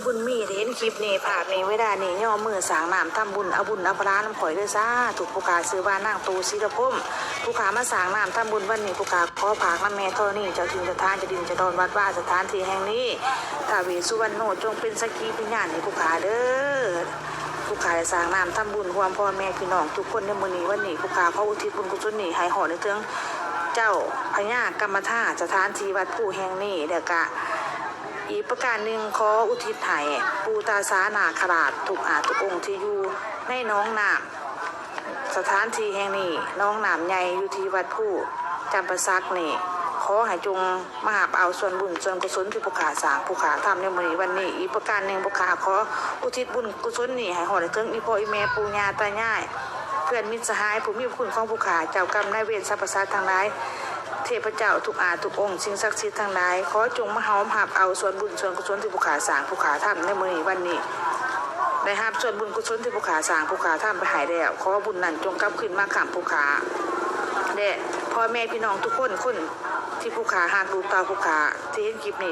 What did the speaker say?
ບຸນມີ ໄດ້ເຫັນຄລິບນີ້ ພາບນີ້ ເວລານີ້ ຍໍມືສ້າງນ້ຳທຳບຸນ ເອົາບຸນເອົາພະລານຳຂ້ອຍເດີ ສາທຸ. ຜູ້ຂ້າຊື່ວ່ານາງໂຕສີລະພົມ ຜູ້ຂ້າມາສ້າງນ້ຳທຳບຸນວັນນີ້ ຜູ້ຂ້າຂໍຝາກນຳແມ່ທໍນີ ເຈົ້າຖິ່ນເຈົ້າຖານ ເຈົ້າດິນເຈົ້າດອນ ວັດວາ ສະຖານທີ່ແຫ່ງນີ້ ທ້າວເວດສຸວັນໂນ ຈົ່ງເປັນສັກຂີພະຍານໃຫ້ຜູ້ຂ້າເດີ. ຜູ້ຂ້າໄດ້ສ້າງນ້ຳທຳບຸນ ຮວມພໍ່ແມ່ພີ່ນ້ອງທຸກຄົນໃນມື້ນີ້ ວັນນີ້ ຜູ້ຂ້າຂໍອຸທິດບຸນກຸສົນນີ້ໃຫ້ຮອດໄດ້ເຖິງເຈົ້າພະຍາກຳມະທາ ສະຖານທີ່ວັດພູແຫ່ງນີ້ ແລ້ວກະ ອີກປະການໜຶ່ງ ຂໍອຸທິດໃຫ້ປູ່ຕາສານາຄະລາດທຸກອາດທຸກອົງທີ່ຢູ່ໃນໜອງນ້ຳ ສະຖານທີ່ແຫ່ງນີ້ ໜອງນ້ຳໃຫຍ່ຢູ່ທີ່ວັດພູຈຳປາສັກນີ້ ຂໍໃຫ້ຈົ່ງມາຮັບເອົາສ່ວນບຸນສ່ວນກຸສົນທີ່ຜູ້ຂ້າສ້າງ ຜູ້ຂ້າທຳໃນມື້ນີ້ວັນນີ້. ອີກປະການໜຶ່ງ ຜູ້ຂ້າຂໍອຸທິດບຸນກຸສົນນີ້ໃຫ້ຮອດໄດ້ເຖິງອີ່ພໍ່ອີ່ແມ່ ປູ່ຍ່າຕາຍາຍ ເພື່ອນມິດສະຫາຍ ຜູ້ມີພະຄຸນຂອງຜູ້ຂ້າ ເຈົ້າກຳນາຍເວນ ສັບພະສັດທັງຫຼາຍ ເທບພະເຈົ້າທຸກອາດທຸກອົງ ສິ່ງສັກສິດທັງຫຼາຍ ຂໍຈົ່ງມາຮອມຮັບເອົາສ່ວນບຸນສ່ວນກຸສົນທີ່ຜູ້ຂ້າສ້າງ ຜູ້ຂ້າທຳໃນມື້ນີ້ວັນນີ້ ໄດ້ຮັບສ່ວນບຸນກຸສົນທີ່ຜູ້ຂ້າສ້າງ ຜູ້ຂ້າທຳໄປໃຫ້ແລ້ວ ຂໍບຸນນັ້ນຈົ່ງກັບຄືນມາຄ້ຳຜູ້ຂ້າ ແລະ ພໍ່ແມ່ພີ່ນ້ອງທຸກຄົນ ຄົນທີ່ຜູ້ຂ້າຮັກ ລູກເຕົ້າຜູ້ຂ້າທີ່ເຫັນຄລິບນີ້